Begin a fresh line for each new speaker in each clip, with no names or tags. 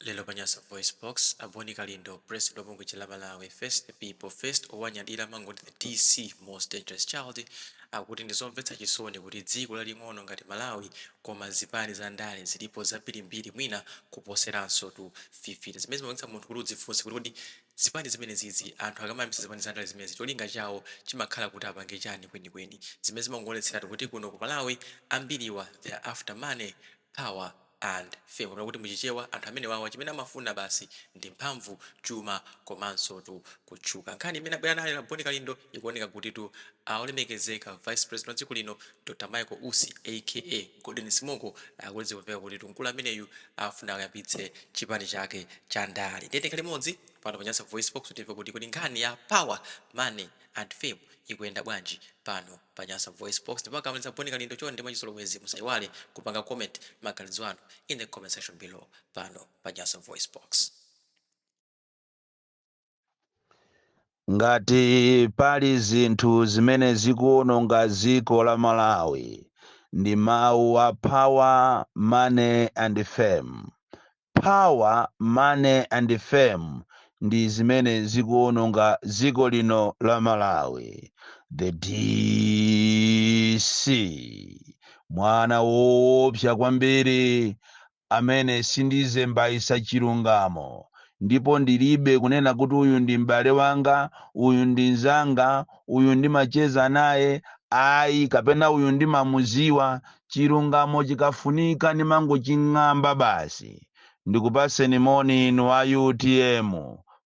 Lero pa Nyasa VoiceBox, a Bon Kalindo, President wa bungwe la Malawi First the People First owanyadira amangoti the DC Most Dangerous Child akuti ndizomvetsa chisoni kuti dziko laling'ono ngati Malawi koma zipani za ndale zilipo zambirimbiri mwina kuposeranso tu 50 zimene zimapangitsa munthu kuti udzifunse kuti kodi zipani zimenezizi anthu akamayambitsa zipani za ndale zimenezi cholinga chawo chimakhala kuti apange chani kwenikweni zimene zimangoonetseratu kuti kuno ku Malawi ambiriwa they are after money, power and fame kapena kuti muchichewa anthu amenewawa chimene amafuna basi ndi mphamvu, chuma komansotu kutchuka. Nkhani imene abwera nayo a Bon Kalindo ikuoneka kutitu olemekezeka Vice President wa dziko lino Dr Michael Usi aka Golden Simoko akuti zikumveka kutitu mkulu ameneyu afuna ayambitse chipani chake cha ndale. Ndiye tikhale limodzi pano pa Nyasa VoiceBox timve kuti kodi nkhani ya power, money and fame ikuyenda bwanji pano pa Nyasa VoiceBox ndipo akamaliza Bon Kalindo chonde mwachizolowezi musaiwale kupanga comment maganizo anu in the comment section below pano pa Nyasa VoiceBox.
Ngati pali zinthu zimene zikuononga dziko la Malawi ndi mawu a power, money and fame. Power, money and fame ndi zimene zikuononga dziko lino la Malawi. The DC mwana woopsa kwambiri amene sindizembaisa chilungamo ndipo ndilibe kunena kuti uyu ndi m'bale wanga, uyu ndi mnzanga, uyu ndimacheza naye, ayi, kapena uyu ndimamuziwa. Chilungamo chikafunika ndimangoching'amba basi. Ndikupaseni moni inu a utm.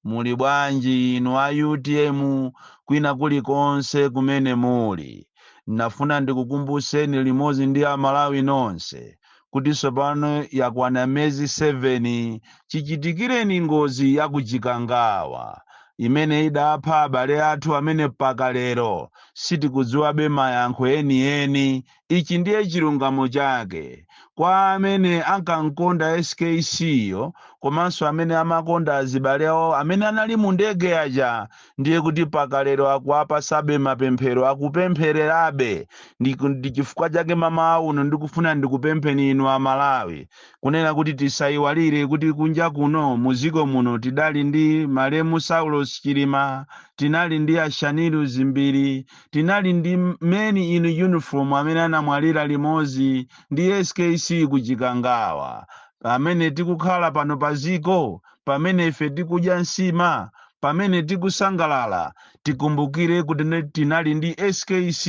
Muli bwanji inu a utm kwina kulikonse kumene muli? Nafuna ndikukumbuseni limodzi ndi a Malawi nonse kuti tsopano yakwana miyezi 7 chichitikireni ngozi ya ku Chikangawa imene idapha abale athu amene mpaka lero sitikudziwabe mayankho enieni. Ichi ndiye chilungamo chake. Kwa amene ankamkonda SKC yo komanso amene amakonda azibale awo amene anali mu ndege aja, ndiye kuti mpaka lero akuwapasabe mapemphero, akupemphererabe. Ndi chifukwa chake mamawa uno ndikufuna ndikupempheni inu Amalawi kunena kuti tisayiwalire kuti kunja kuno muziko muno tidali ndi malemu Saulos Chilima, tinali ndi a Shanil Dzimbiri, tinali ndi men in uniform amene anamwalira limodzi ndi SKC ku Chikangawa. Pamene tikukhala pano pa ziko, pamene ife tikudya nsima, pamene tikusangalala, tikumbukire kuti tinali ndi SKC,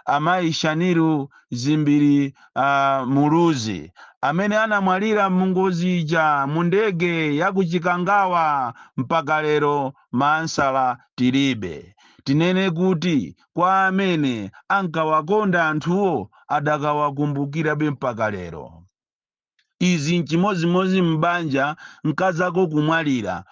amayi Shanil Dzimbiri Muluzi amene anamwalira mungozi ija mu ndege ya ku Chikangawa. Mpaka lero maansala tilibe. Tinene kuti kwa amene ankawakonda anthuwo adakawakumbukirabe mpaka lero. Izi nchimodzimodzi m'banja, mkazako kumwalira,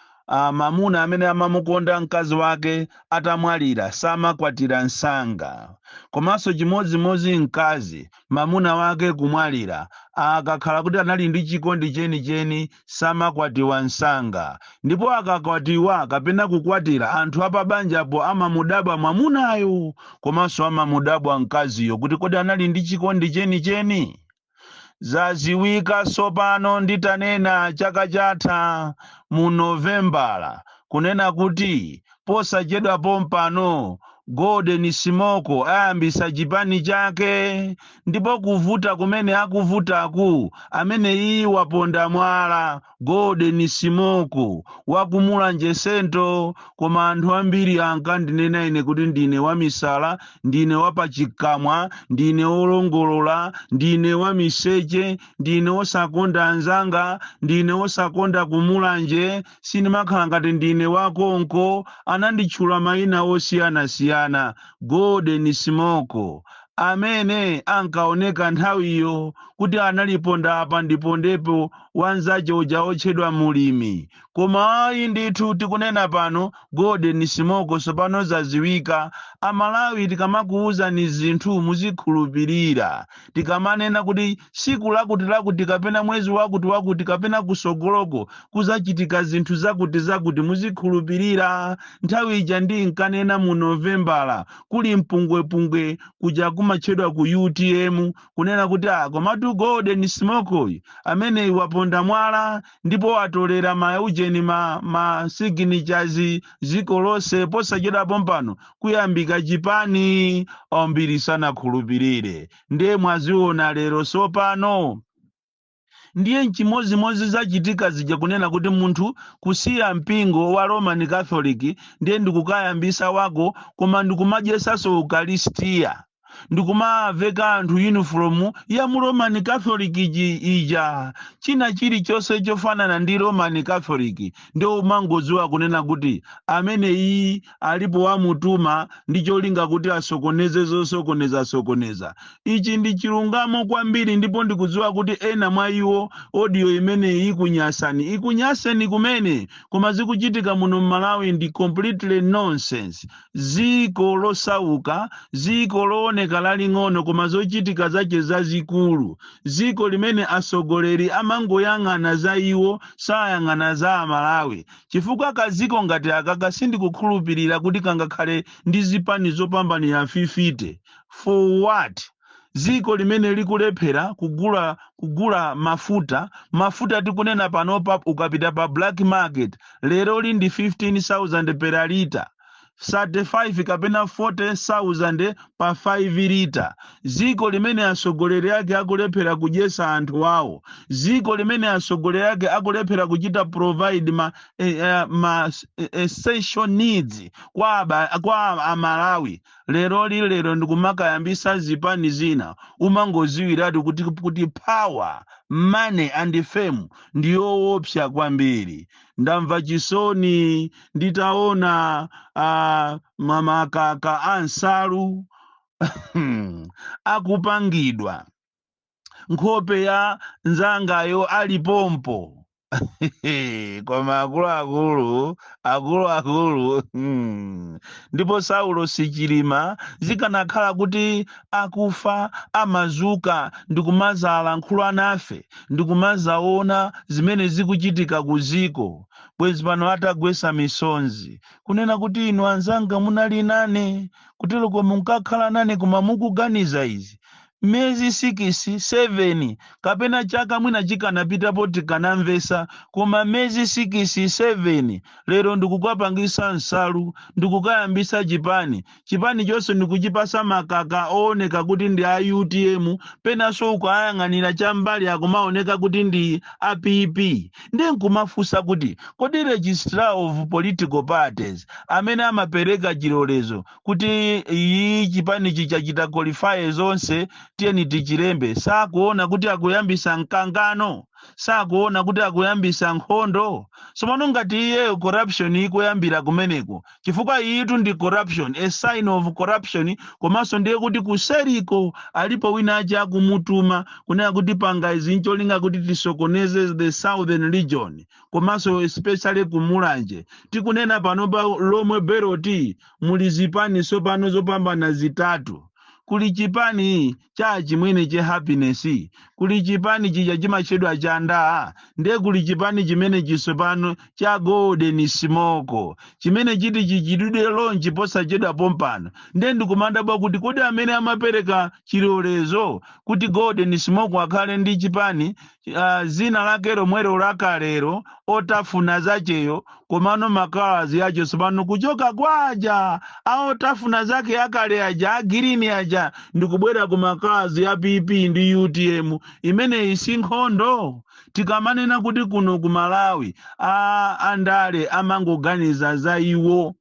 mamuna amene amamukonda mkazi wake atamwalira samakwatira msanga. Komanso chimodzimodzi mkazi, mamuna wake kumwalira, akakhala kuti anali ndi chikondi chenicheni samakwatiwa msanga. Ndipo akakwatiwa kapena kukwatira, anthu apabanjapo amamudabwa mwamunayo komanso amamudabwa mkaziyo kuti kodi anali ndi chikondi chenicheni? Zaziwika sopano nditanena chaka chatha mu Novembala kunena kuti posachedwa pompano Golden Simoko ayambisa chipani chake ndipo kuvuta kumene akuvutaku ameneyi waponda mwala Golden Simoko wa ku Mulanje Central. Koma anthu ambiri ankandinena ine kuti ndine wamisala, ndine wapachikamwa, ndine wolongolola, ndine wamiseche, ndine wosakonda anzanga, ndine wosakonda ku Mulanje, sindimakhala ngati ndine wakonko. Ananditchula mayina osiyanasiyana. Golden Simoko amene ankaoneka nthawiyo kuti analiponda apa ndipondepo wanzache uja otchedwa Mulimi. Koma ayi ndithu, tikunena pano Golden Simoko sopano zaziwika. Amalawi, tikamakuwuzani zinthu muzikhulupirira. Tikamanena kuti siku lakuti lakuti kapena mwezi wakuti wakuti kapena kusogoloko kuzachitika zinthu zakuti zakuti, muzikhulupirira. Nthawi ija ndinkanena mu Novembala kuli mpungwepungwe kuja kumatchedwa ku UTM kunena kuti komatu Uyuyu Golden Smoke uyu amene waponda mwala ndipo watolera maujeni ma signatures ziko lonse, posachedwapo mpano kuyambika chipani. Ambiri sanakhulupirire, ndiye mwaziona lero sopano. Ndiye nchimozimozi zachitika zija, kunena kuti munthu kusiya mpingo wa Roman Catholic, ndiye ndikukayambisa wako, koma ndikumadyesanso ukalistiya, ndikumaveka anthu uniform ya mu Roman Catholic ija, china chilichonse chofanana ndi Roman Catholic, ndiye umangodziwa kunena kuti amene iyi alipo wamutuma ndi cholinga kuti asokoneze zosokoneza sokoneza. Ichi ndi chilungamo kwambiri, ndipo ndikudziwa kuti ena mwa iwo audio imeneyi ikunyasani, ikunyaseni kumene, koma zikuchitika muno mMalawi ndi completely nonsense. Ziko losauka, ziko looneka laling'ono, koma zochitika zache zazikulu. Ziko limene atsogoleri amangoyang'ana za iwo, sayang'ana za Amalawi, chifukwa kaziko ngati akaka sindikukhulupirira kuti kangakhale ndi zipani zopambanira 50. For what? Ziko limene likulephera kugula mafuta. Mafuta tikunena panopa, ukapita pa black market lero li ndi 15,000 per liter, 35 kapena 40,000 pa 5 lita. Ziko limene atsogoleri ake akulephera kudyesa anthu awo, ziko limene atsogoleri ake akulephera kuchita provide ma essential needs kwa Amalawi, lero li lero ndikumakayambisa zipani zina, umangoziwiratu kuti power, money and fame ndiyoopsa kwambiri. Ndamva chisoni nditaona mamakaka a nsalu akupangidwa nkhope ya nzangayo alipompo. Koma akuluakulu, akuluakulu, Ndipo Saulo Sichilima, zikanakhala kuti akufa amazuka ndikumazala nkhulu nafe ndikumazaona zimene zikuchitika ku ziko, bwezi pano atagwesa misonzi kunena kuti, "Inu anzanga munali nane kutereko, munkakhala nane, koma mukuganiza izi miyezi 6, 7 kapena chaka mwina chikanapitapo tikanamvesa, koma miyezi 6, 7, lero ndikukapangisa nsalu, ndikukayambisa chipani, chipani chonse ndikuchipasa makaka ooneka kuti ndi a UTM, penanso ukayang'anira cham'mbali akumaoneka kuti ndi a PP." Ndi nkumafunsa kuti, kodi Registrar of Political Parties amene amapereka chilolezo kuti iyi chipanichi chachita qualify zonse, tiyeni tichilembe, sakuona kuti akuyambisa mkangano? Sakuona kuti akuyambisa nkhondo? Tsopano ngati iyeyo corruption ikuyambira kumeneko, chifukwa iyitu ndi corruption, a sign of corruption, komanso ndiye kuti kuseriko alipo wina achi akumutuma kunena kuti panga izi ncholinga kuti tisokoneze the southern region, komanso especially kuMulanje. Tikunena pano, pa Lomwe Belt muli zipani tsopano zopambana zitatu. Kuli chipani cha chimwene che Happiness, kuli chipani chija chimatchedwa cha ndaa, ndiye kuli chipani chimene chisopano cha Golden Smoke chimene chiti chichitidwe launch posachedwa pompano. Ndiye ndikumandabwa kuti kodi amene amapereka chilolezo kuti Golden Smoke akhale ndi chipani, zina lake lomwelo lakalero otafuna zacheyo, komano makalazi acho tsopano kuchoka kwaja aotafuna zake akale aja a green aja ndikubwera ku makalazi ya PP ndi UTM, imeneyi si nkhondo? Tikamanena kuti kuno ku Malawi andale amangoganiza za iwo,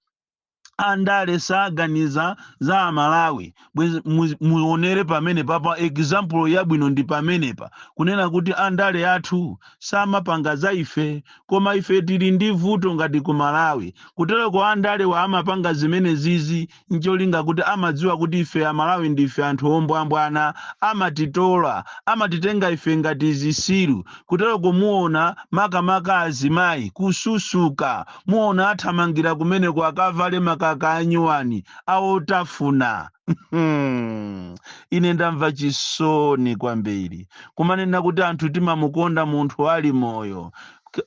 andale saganiza za Amalawi, muonere pamene papa. Example yabwino ndi pamenepa, kunena kuti andale athu samapanga za ife, koma ife tili ndi vuto ngati ku Malawi. Kutereko andale wa amapanga zimene zizi ncholinga kuti amadziwa kuti ife Amalawi ndife anthu ombwambwana, amatitola, amatitenga ife ngati zisilu. Kutereko muona makamaka azimayi kususuka, muona athamangira kumeneko akavale makaka anyuwani aotafuna. Ine ndamva chisoni kwambiri kumanena kuti anthu timamukonda munthu ali moyo.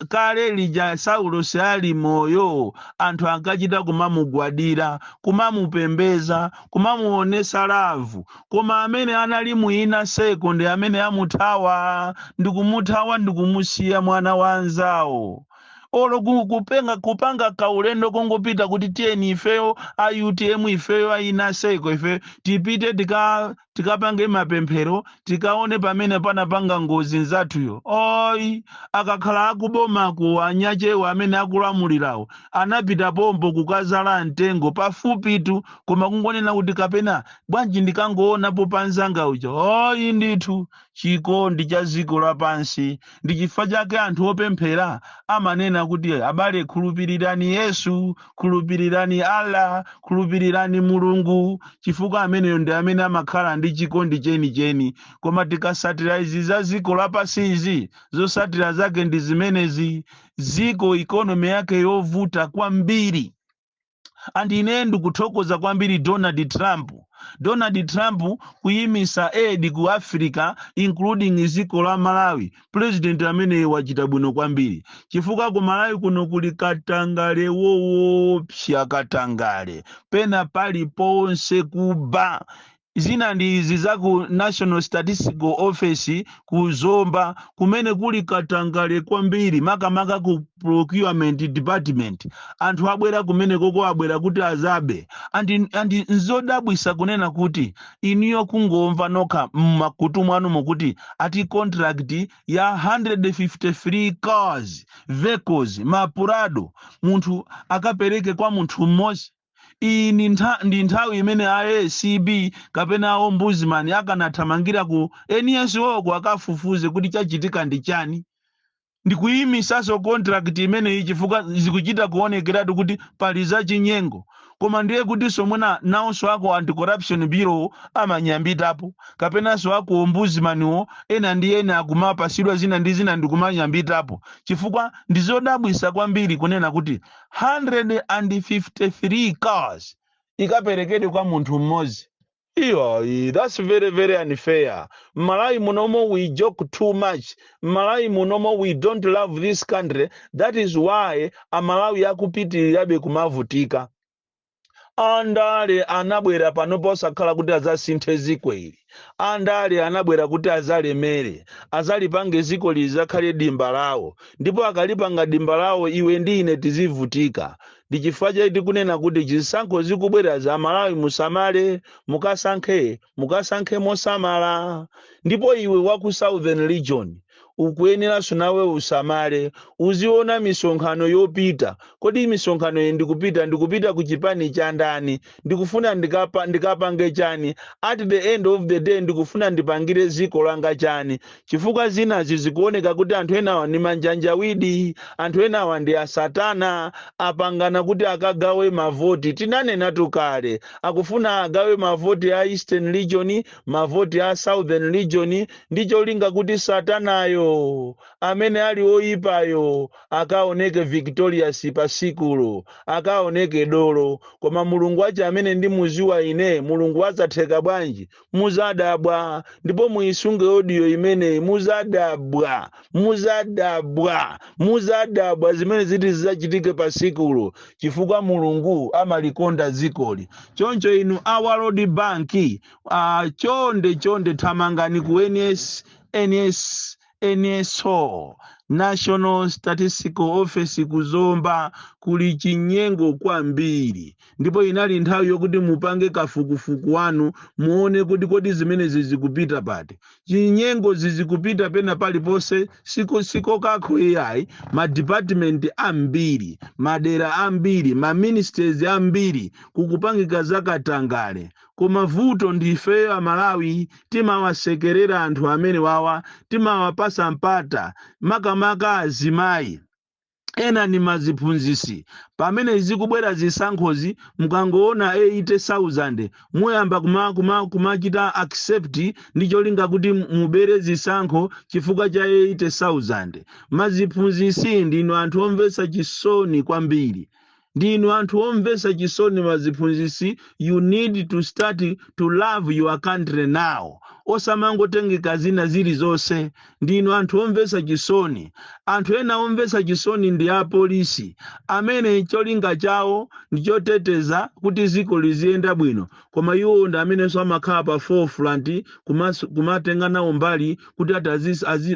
Kale lija Saulo ali moyo, anthu ankachita kumamugwadira, kumamupembeza, kumamuonesa love. Koma amene anali mu inner circle ndi amene amuthawa, ndikumuthawa, ndikumusiya mwana wa anzawo. Olo kupenga kupanga kaulendo kongopita kuti tiyeni ifeyo a UTM, ifeyo a inner circle, ife tipite tikapange mapemphero, tikaone pamene panapanga ngozi nzathuyo. Oyi, akakhala akubomako anyachewo amene akulamulirawo anapita pompo kukazala mtengo pafupitu, koma kungonena kuti kapena bwanji ndikangoonapo panzanga uja. Oyi ndithu, chikondi cha dziko lapansi. Ndi chifukwa chake anthu opemphera amanena kuti, abale, khulupirirani Yesu, khulupirirani Allah, khulupirirani Mulungu, chifukwa ameneyo ndi amene amakhala ndi chikondi chenicheni. Koma tikasatira izi za dziko lapansizi, zosatira zake ndi zimenezi. Dziko economy yake yovuta kwambiri. And ine ndikuthokoza kwambiri Donald Trump. Donald Trump kuyimisa aid ku Africa, including dziko la Malawi. President amene wachita bwino kwambiri, chifukwa ku Malawi kuno kuli katangale woopsa, katangale pena paliponse, kuba. Zina ndi izi za ku National Statistical Office ku Zomba, kumene kuli katangale kwambiri, makamaka ku procurement department. Anthu abwera kumene koko abwera kuti azabe. And nzodabwisa kunena kuti iniyo kungomva nokha mmakutu mwanu mukuti ati contract ya 153 cars, vehicles, maPrado, munthu akapereke kwa munthu mmodzi. Iyi ndi nthawi imene a ACB kapena a ombudsman akanathamangira ku NSO ko akafufuze kuti chachitika ndi chani, ndikuyimisaso contract imeneyi, chifukwa zikuchita kuonekeratu kuti pali zachinyengo. Koma ndiye kuti mwina nawonso ako Anti-Corruption Bureau amanyambitapo, kapenanso ako ombudsmaniwo, ena ndi ena akumapasidwa zina ndi zina ndikumanyambitapo, chifukwa ndizodabwisa kwambiri kunena kuti 153 cars ikaperekedwe kwa munthu mmodzi. Iyo, that's very very unfair. Malawi munomo we joke too much. Malawi munomo we don't love this country. That is why Amalawi akupitirirabe kumavutika. Andale anabwera pano posakhala kuti azasinthe ziko ili. Andale anabwera kuti azalemere, azalipange ziko lizakhale dimba lawo, ndipo akalipanga dimba lawo, iwe ndi ine tizivutika. Ndi chifukwa chake tikunena kuti zisankho zikubwera za Malawi, musamale, mukasankhe, mukasankhe mosamala. Ndipo iwe wa ku Southern Region ukuyeneranso nawe usamale, uziona misonkhano yopita. Kodi misonkhano iyi ndikupita ku chipani cha ndani? Ndikufuna ndikapange chani? At the end of the day, ndikufuna ndipangire ziko langa chani? Chifukwa zinazi zikuoneka kuti anthu enawa ndi manjanjawidi, anthu enawa ndi asatana, apangana kuti akagawe mavoti. Tinanenatu kale, akufuna agawe mavoti a Eastern Region, mavoti a Southern Region, ndi cholinga kuti satanayo amene ali oyipayo akaoneke victorious pasikulo, akaoneke dolo. Koma Mulungu achi amene ndimuziwa ine, Mulungu adzatheka bwanji? Muzadabwa. Ndipo muyisunge audio imeneyi, muzadabwa, muzadabwa, muzadabwa zimene ziti zidzachitike pasikulo, chifukwa Mulungu amalikonda dzikoli. Choncho inu a World Bank, chonde chonde thamangani ku NS NS NSO, National Statistical Office kuzomba, kuli chinyengo kwambiri. Ndipo inali nthawi yokuti mupange kafukufuku wanu, muone kuti kodi zimenezi zikupita pati. Chinyengo zizikupita pena paliponse, siko kakho iyayi. Madipatimenti ambiri, madera ambiri, maministries ambiri kukupangika zakatangale. Koma vuto ndifeyo Amalawi, timawasekerera anthu amene wawa, timawapasa mpata, makamaka azimayi ena ni maziphunzisi. Pamene zikubwera zisankhozi, mukangoona 80,000 muyamba kumachita accept ndi cholinga kuti mubere zisankho chifukwa cha 80,000. Maziphunzisi ndinu anthu omvetsa chisoni kwambiri. Ndinu anthu omvetsa chisoni maziphunzitsi. You need to start to love your country now, osamangotengeka zina zilizonse. Ndinu anthu omvetsa chisoni. Anthu ena omvetsa chisoni ndi apolisi amene cholinga chawo ndi choteteza kuti dziko liziyenda bwino, koma iwo ndi amenenso amakhala pa forefront kumatenga nawo mbali kuti ati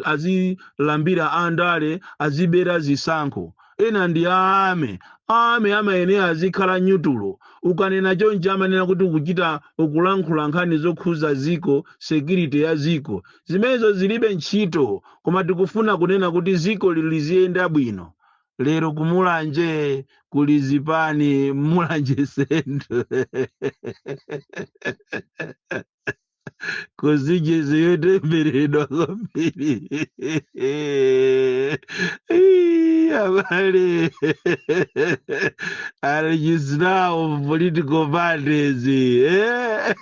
azilambira andale, azibera zisankho. Ena ndi army. Army amayenera azikhala neutral. Ukanena chonchi amanena kuti ukuchita ukulankhula nkhani zokhuza ziko, security ya ziko. Zimenezo zilibe ntchito, koma tikufuna kunena kuti ziko liziyenda bwino. Lero kumulanje kuli zipani, Mulanje Central kuzijezi yotemberedwa kwambiri. Ii, abale, a registrar of political parties, eh?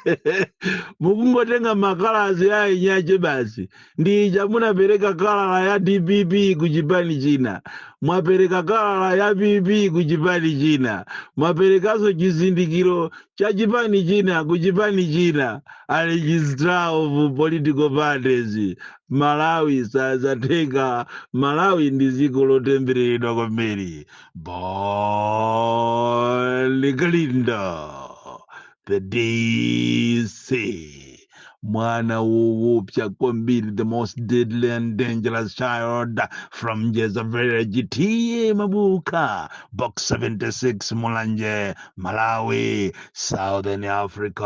Mukungotenga makalazi a inyache basi. Ndija munapereka colour ya DPP ku chipani china, mwapereka colour ya PP ku chipani china, mwaperekanso chizindikiro cha chipani china ku chipani china. A registrar of political parties, Malawi sazatheka. Malawi ndi dziko lotembereredwa kwambiri. Bon Kalindo, the DC, mwana woopsa kwambiri, the most deadly and dangerous child from Jeza Village, T/A Mabuka, Box 76, Mulanje, Malawi, Southern Africa.